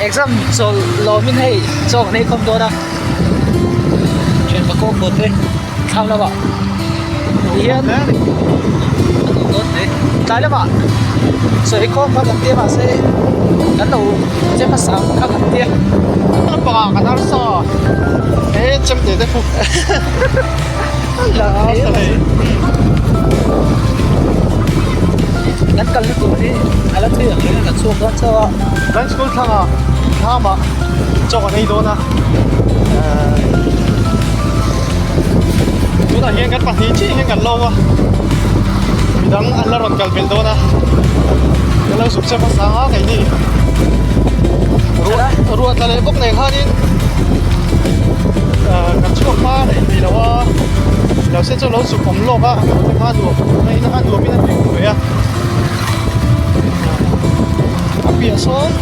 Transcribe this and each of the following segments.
Exam chawlh lawmin hei chaw kan ei khawm dawn a thianpa kawng kawt te thlam lamah hian a duh dawn hle tlai lamah sawi khawm kha kan tia mahse kan lo che hmasa ang kha kan tia. Lampangah kan arsa he chemte te khu Kan kalna tur hi a la thui ang reng a kan chhuak dawn chauh a. Kan school thlangah thlamah chaw kan ei dawn a tunah hian kan pahnih chiah hian kan lawm a midang an la rawn kal belh dawn a kan lo zuk che hmasa ang a keini ruah ruah tla leh bawk nen khanin ahh kan chhuak hma rei thei lo a lo se chu lo zuk awm lawk a te kha nuam a nuamin a hlim ve a. A piah sawn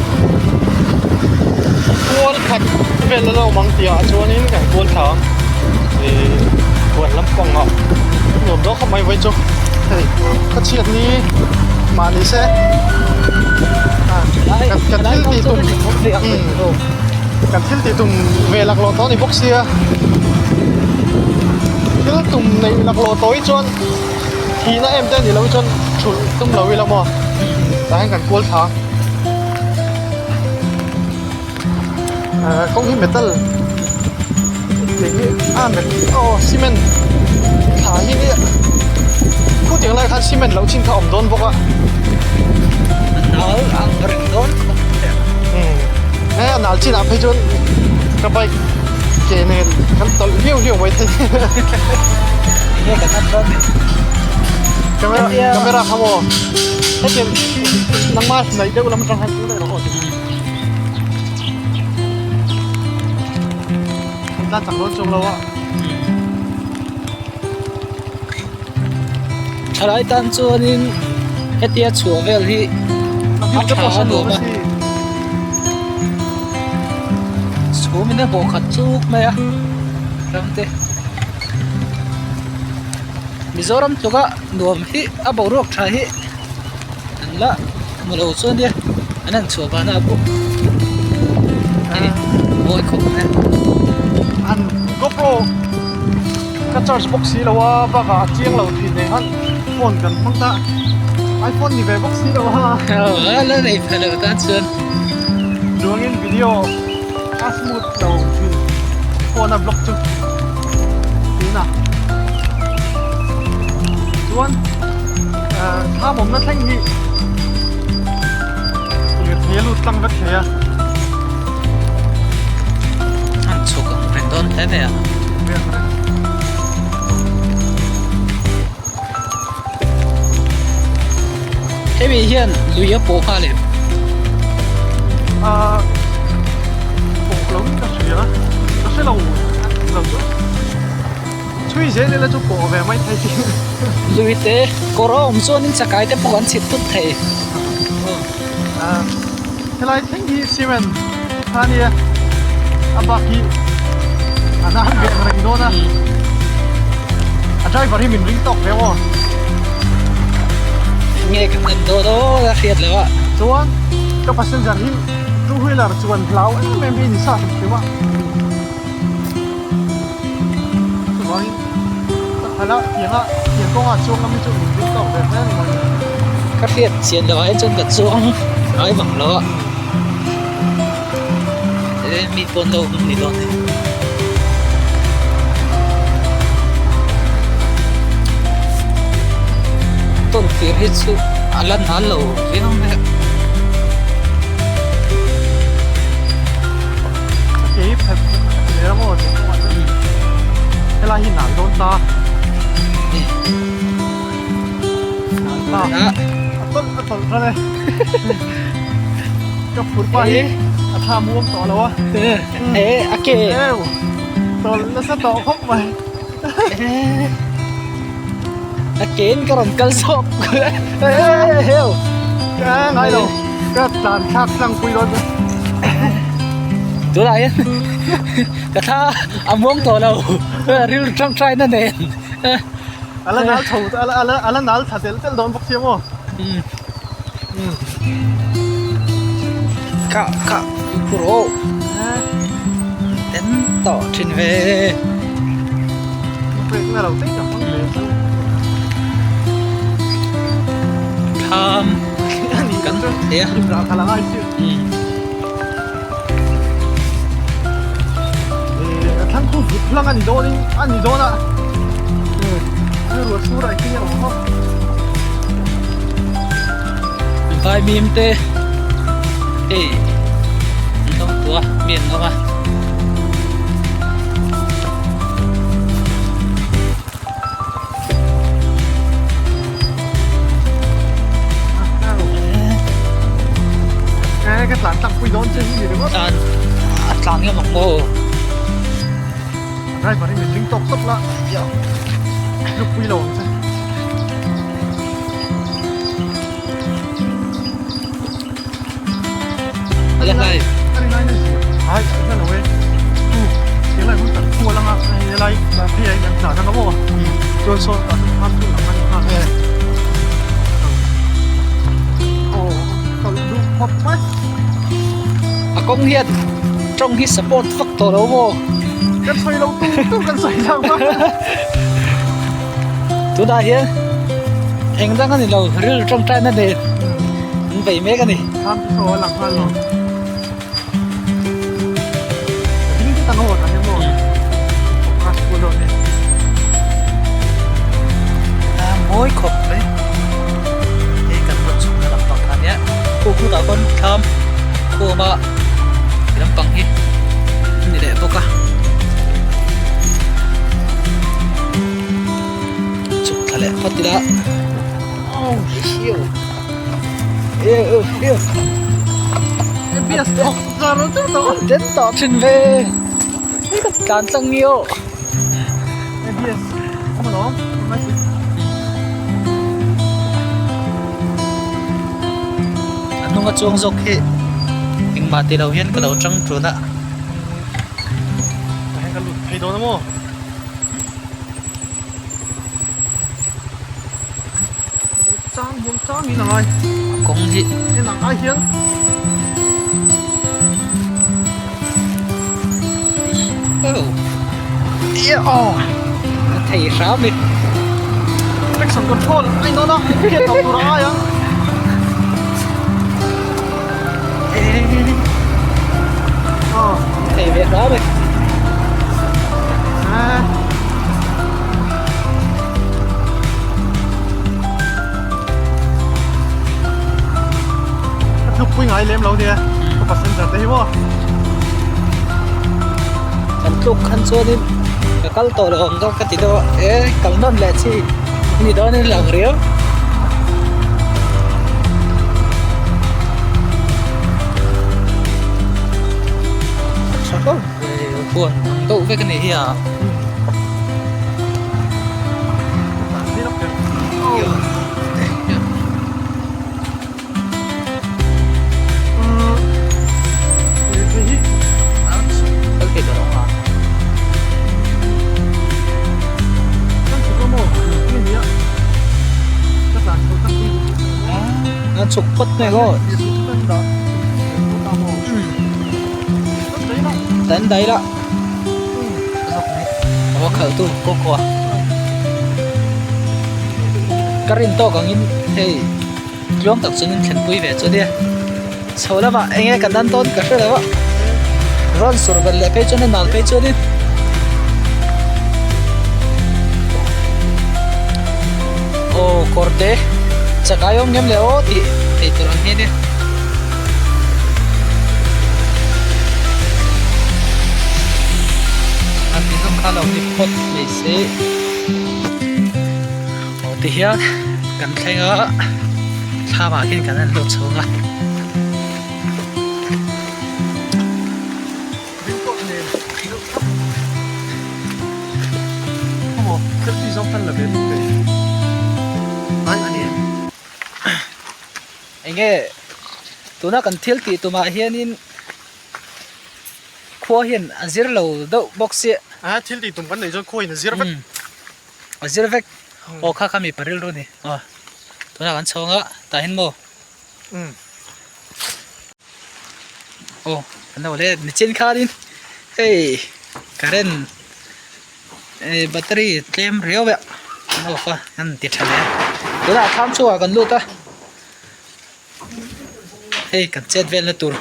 kual khat vel a lo awm ang tih ah chuanin kan kual thla ang ihh huan lampangah nuam dawn khawp mai vawi chu hei ka chhiat ni mah ni se kan thil tih tum kan thil tih tum ve laklawh tawh a ni bawk sia thil tum neih laklawh tawh hi chuan. Thihna em te a nih loh hi chuan thulh tum lo ila maw tah hian kan kual thla a ahh kawng hi metal tih hi a aw cement thla hi khutiang lai khan cement loh chin kha a awm dawn bawk a nal ang reng dawn khawp mai a he a nal chinah phei chuan ka bike ke nen kan tawlh hliau hliau mai thei. Enge kan en dawn ni? Camera camera kha maw hetiang nangma hnaih deuh lam atang khan chu daih rawh aw kan tlan chak dawn chuang lo a. Thalai tan chuanin hetia chhuah vel hi a tha a nuam a. Chhumin a bawh khat chuk mai a ramte Mizoram tluka nuam hi a boruak tha hi an la hmu lo chu ania an han chhuah vana a pawh hei mawi khawp mai a. An GoPro ka charge bawk si lo a bakah a chiang lo thin nen khan phone kan hmang ta iPhone ni ve bawk si lo a. Aw la nei pha lo tan chuan. Chuangin video a smooth lo thin phone a block chu tuna chuan thlam awmna thleng hi lirthei a lut tlang vek thei a. An chhuk ang reng dawn hle mai a. Hemi hian lui a pawh nghal em? Ahh pawh lo in ka hria ka hre lo lo chu chhui zel ila chu pawh ve mai thei Lui te kawr a awm chuanin chakai te pawh an chhit thut thei. Ahh helai thleng hi cement kha ania a bak hi a nan ve ang reng dawn a a driver hi min ring tawk ve aw. Nge ka hman dawn aw a hriat loh a. Chuan ka passenger hi two wheeler chuan hlau em em hi ni sa hrim hrim a. Chuvangin ka khalh a tianga tiang kawngah chuang lam hi chu min ring tawk ve hle a ni mai. Ka hriat chian loh ah hian chuan ka chuang ngai vang lo a. E mi pawn lo awm ni dawn e. Tawnfir hi chu a la nal lo viau mai a. Helai hi nal dawn ta. Nal ta. A tawlh a tawlh ran e. Ka phur pa hi a tha muang tawh lo a. E a ke. Eu. Tawlh nasa tawh khawp mai. A ke in ka rawn kal zawk. Heu. Ka ngai lo. Ka tlan thlak tlang pui dawn. Tunah hian ka thla a muang tawh lo. Rilru tangtai na nen. Ala nal chho ala ala ala nal tha tel tel dawn bawk sia maw. Kha kha. Fimkhur aw ten tawh thin ve. Thlam kan thei a. Vaimim te hei an lo tua mi an awm a. Tlan a tlan ngam ang maw? Driver hi min ring tawk tawp la tlukpui lo ang che. Lai ai ka lo e tu ke lai hun tak kual anga he lai phei ah hian tlan anga maw chuan sawn tah chuan khan thil ang ani nghal e aw ka duh khawp mai a kawng hian tawng hi support vak tawh lo maw kan sawi lo tu tu kan sawi lang a tunah hian eng dang ani lo rilru tawngtaina nen an bei mek ani. Thlam chu saw a lang nghal lo. A ding te tan aw tan emaw class pawh dawn e. A mawi khawp mai. Hei kan rawn chhuk na lampang kha nia. Khu khutah khawn thlam khu awm a lampang hi a ni leh bawk a. Chhuk thla leh phawt ila. Den tawh thin ve tlan tlang nge aw a hnung a chuang zawk hi engmah tilo hian ka lo tang tun a. Chang hmun chang in a ngai. Kawng hi. En ang ai hian. Oh. Thei hram ni. Traction control ai nawn a. Khian tawh tur a ngai ang. Thei ve hram ni. Ka tlukpui ngai lem lo nia ka passenger te hi maw. Kan tluk khan chuanin ka kal tawh lo ang ka ti deuh a e kal nawn leh chi ni dawnin a lang riau. Tha khawp mai huan ang deuh vek a ni hi a. Chhuk phawt mai aw dan dai la a khalh tu kawng kawh a ka rin tawk angin hei tluang tak chuan in thlenpui ve chu nia chho lamah eng nge kan an dawn ka hre lo a rawn sur vel leh phei chuan a nal phei chuanin aw kawr te chakai awm ngem le aw tih theih tur ang hi a nia. A ti zawng kha lo ni phawt mai se aw ti hian kan thleng a thlam ah khian kan han lut chhung a. Enge tuna kan thil tih tumah hianin khua hian a zir lo deuh bawk sia. A thil tih tum kan neih chuan khua in a zir vek. A zir vek. Aw kha kha mi paril ru ni. Aw tuna kan chhawng a tah hian maw. Aw. Kan lo let nichin khanin hei current eh battery tlem riau a an off a an ti tha leh a tunah thlam chungah kan lut a hei kan chet velna tur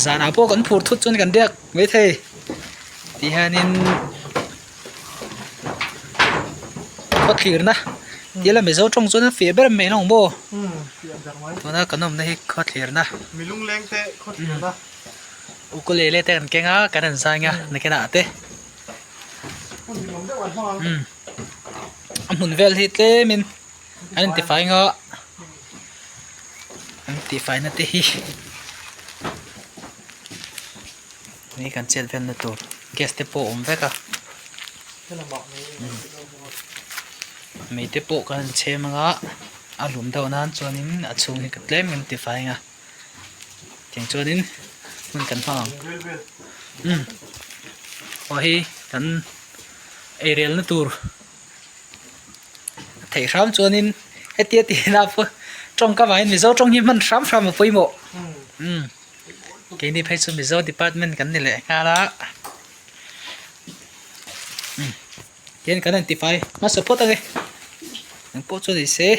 zanah pawh kan phur thut chuan kan riak maithei ti hianin khawthlirna tila mizo tawng chuan a fiah ber mai lo maw tuna kan awmna hi khawthlirna ukulele te kan keng a kan rawn zai a nakinah te a hmun vel hi tlemin an intifai nga an tihfaina te hi. Hei kan chet velna tur gas te pawh a awm vek a mei te pawh kan han chhem anga a lum deuh nan chuanin a chhung hi tlem kan ti fai ang a tiang chuanin hmun kan hmang ang umm aw hei kan eirelna tur a theih hram chuanin hetia tihna pawh tawngka vangin mizo tawng hi hman hram hram a pawimawh umm. Keini phei chu Mizo department kan ni leh nghal a umm tihian kan han tifai hmasa phawt ange eng pawh chu ni se.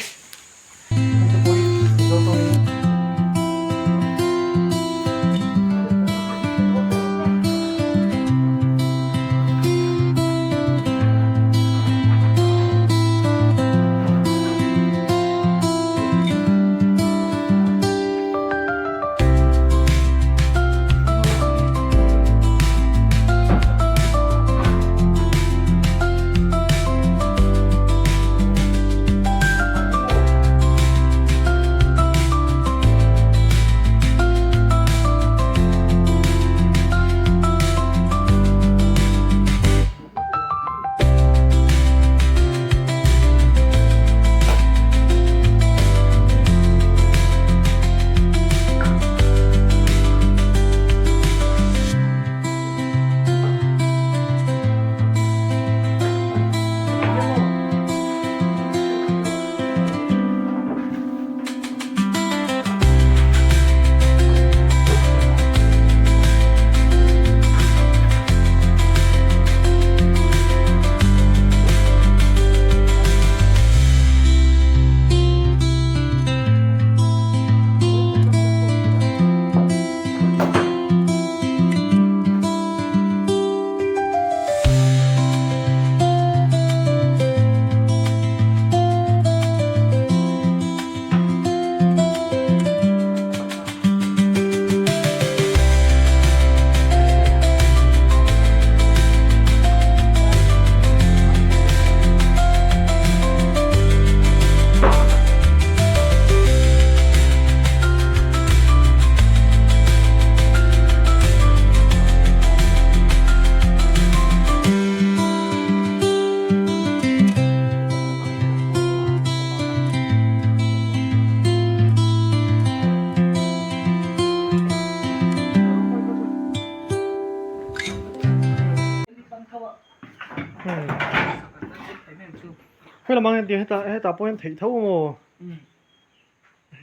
He lamah hian hetah hetah pawh hian theih tho maw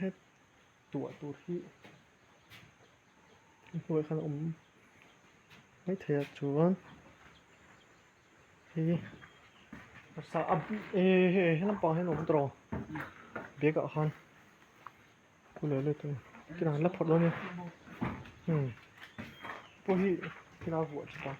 het tuah tur hi hnuaiah khan a awm maithei a chuan. Hei a eh he lampang hian a awm tawh bag ah khan ukulele te kinah an la phawrh dawn nia umm pawh hi thil a vuah tha ta.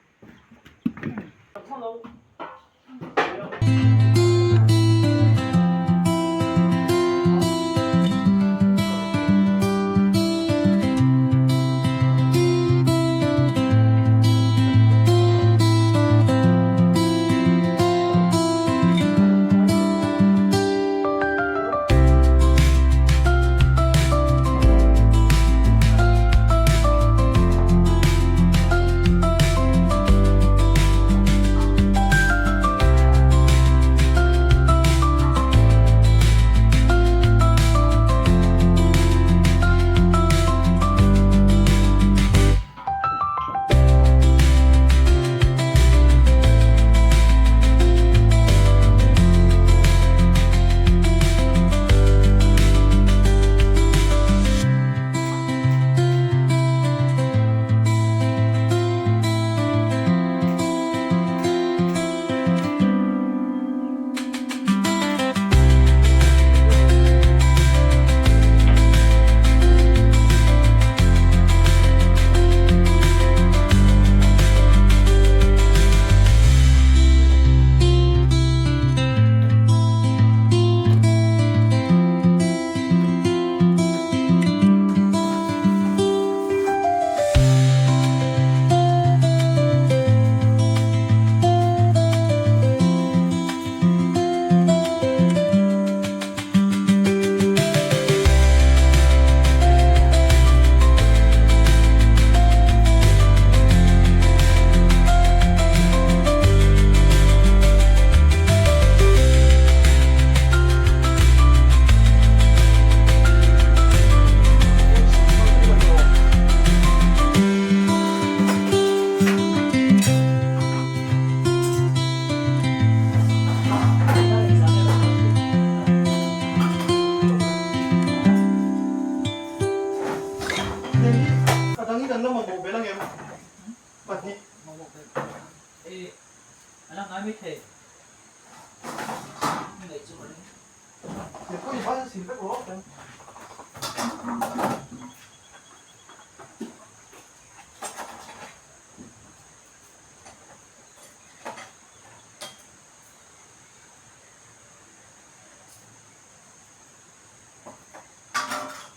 A la ngai mai thei. Ngaih chu ka ring. He pawh i ban sil vek rawh kan.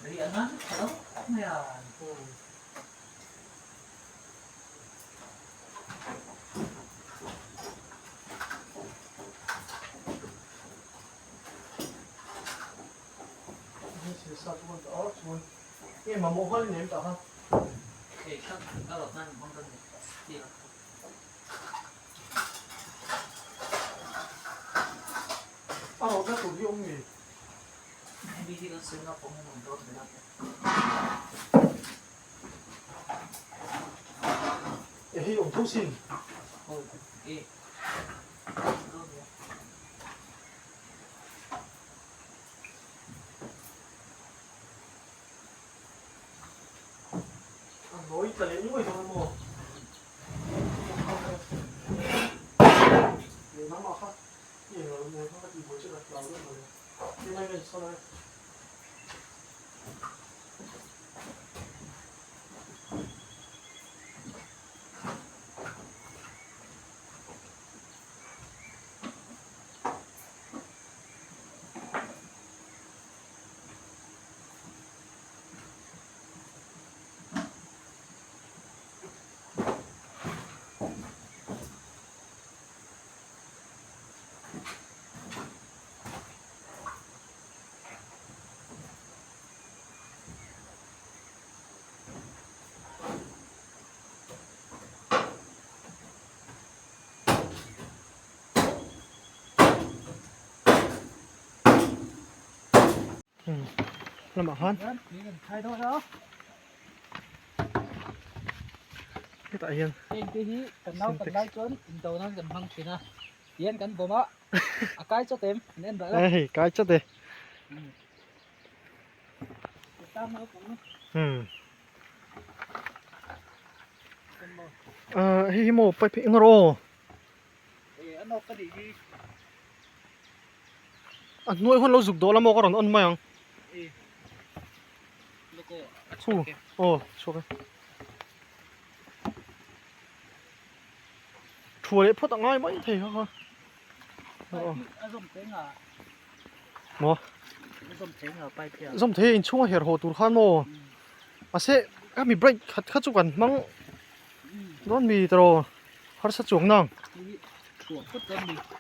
Ri a nan tha lo mai a. Nge mamawh nghal i nei em tah kha? Hei kha ka rawt nan hmang dawn ni steel. A rawtna tur hi awm ngei. Hemi hi kan sawi na pawh hian awm dawn vel a. E hei awm tho sin. Aw e. A nawi ta leh nuai dawn maw? Leh nangmah kha i eng lo nen kha ka tihbuai che ka hlau deuh mawle. Tingai nge sawn ang e. Lamah khan hetah hian heng te hi kan naupan lai chuan indo nan kan hmang thin a tihian kan bawm a a kai chawt em an en dah a hei kai chawt e hei hi maw pipe hi eng rawh aw A hnuai hun lo zuk dawl a maw ka rawn on mai ang. Chu aw chhuak e. Thua leh phawt a ngai mai thei kha kha. Maw? Zawm thei a inchhung a her haw tur khan maw? Mahse khami brake khat kha chu kan hmang dawn mi tawh harsa chuang nang.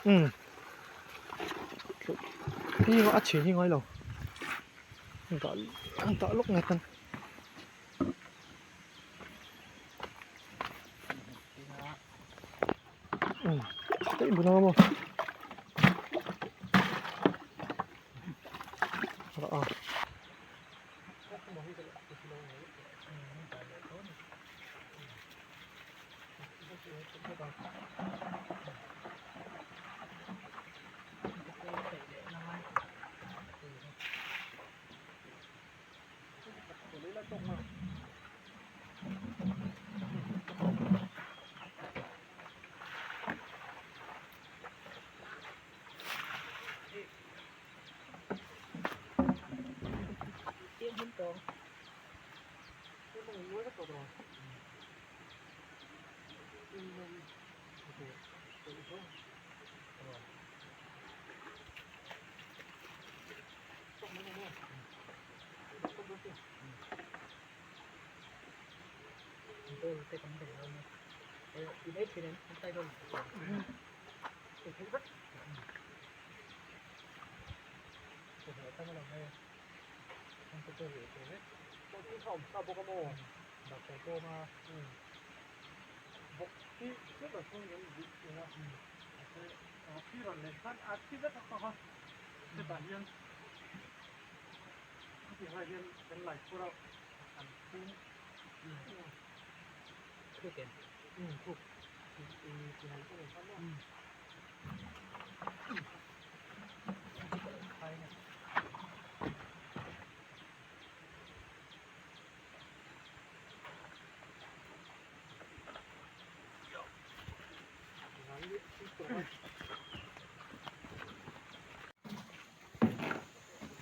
Umm hi a chhe hi ngai lo dah dah lawk nge khan umm daih bul anga maw a.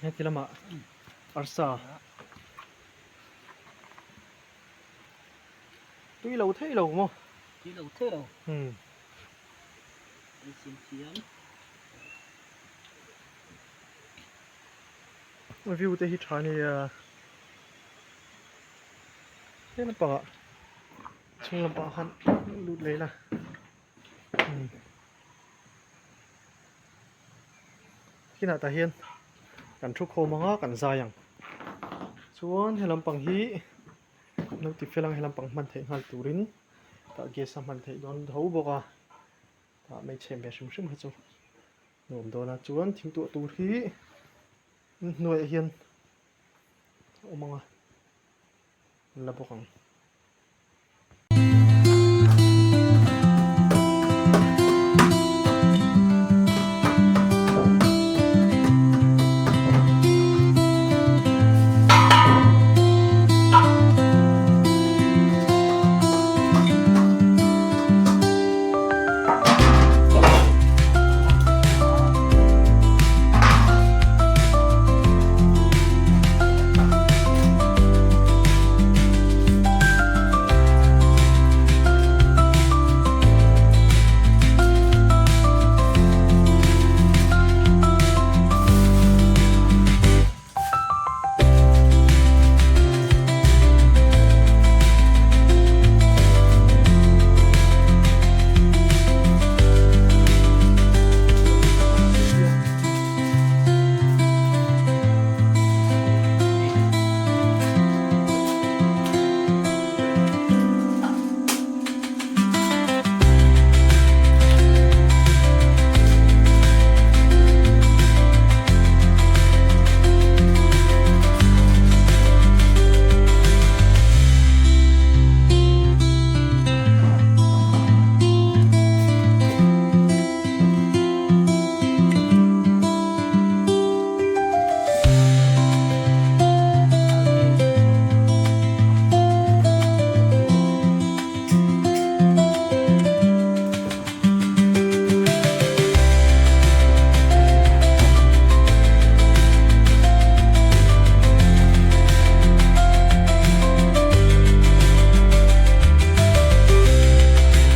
Heti lamah arsa tui lo thei lo maw? Tui lo thei lo. Umm. Ei siam thiam. View te hi tha nia. He lampangah chhung lampangah khan lut leh ila umm kinah tah hian kan thu khawm ang a kan zai ang chuan he lampang hi lo ti fel ang he lampang hman theih nghal turin tah gas a hman theih dawn tho bawk a tah hmeichhe ve hrim hrim kha chu nuam dawn a chuan thingtuah tur hi hnuaiah hian a awm ang a. La bawk ang.